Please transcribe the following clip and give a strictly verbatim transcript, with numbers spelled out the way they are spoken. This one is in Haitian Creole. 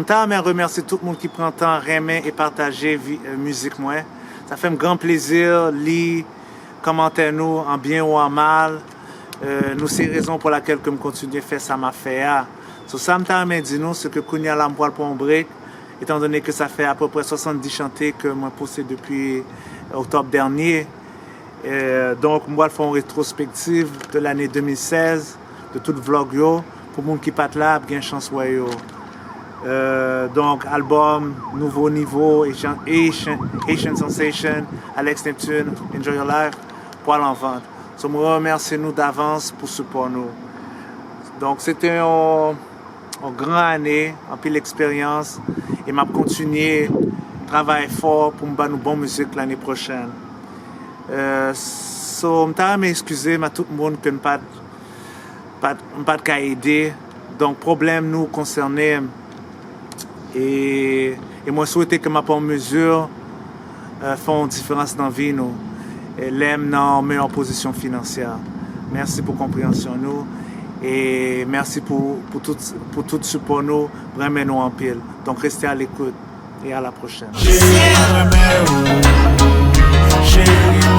M ta renmen remèsye tout moun ki pran tan renmen e pataje vi- euh, mizik mwen. Sa fè m gran plezi li kòmantè nou an byen ou an mal. Euh, nou se rezon pou lakèl ke m kontinye fè sa m ap fè a. So sa m ta renmen di nou se ke kounye a la m pral pran yon break, etan done ke sa fè apeprè swasanndis chante ke mwen poste depi oktòb dènye. Euh, donk m pral fè yon retwospektiv de lane de mil sèz, de tout vlog yo, pou moun ki pa t la ap gen chans wè yo. Euh, donk albòm Nouvo Nivo, Haitian, Haitian, Haitian Sensation, Alex Neptune, Enjoy Your Life, pral an vant. So mwen remèsye nou davans pou sipò nou. Donk se te yon, yon gran ane, anpil eksperyans, e m ap kontinye travay fò pou m ban nou bon mizik lane pwochèn. Euh, so m ta renmen eskize m a tout moun ke m pa t pa t- m pa t ka ede. Donk pwoblèm nou konsène m. E, e mwen swete ke m ap an mezi euh, fè yon diferans nan vi nou. E lè m nan yon meyè pozisyon finansyè. Mèsi pou konpreyansyon nou. E mèsi pou, pou, tout, pou tout sipò nou. M renmen nou anpil. Donk reste a lekout. E a la pwochèn. Cheri, mwen renmen ou. Cheri,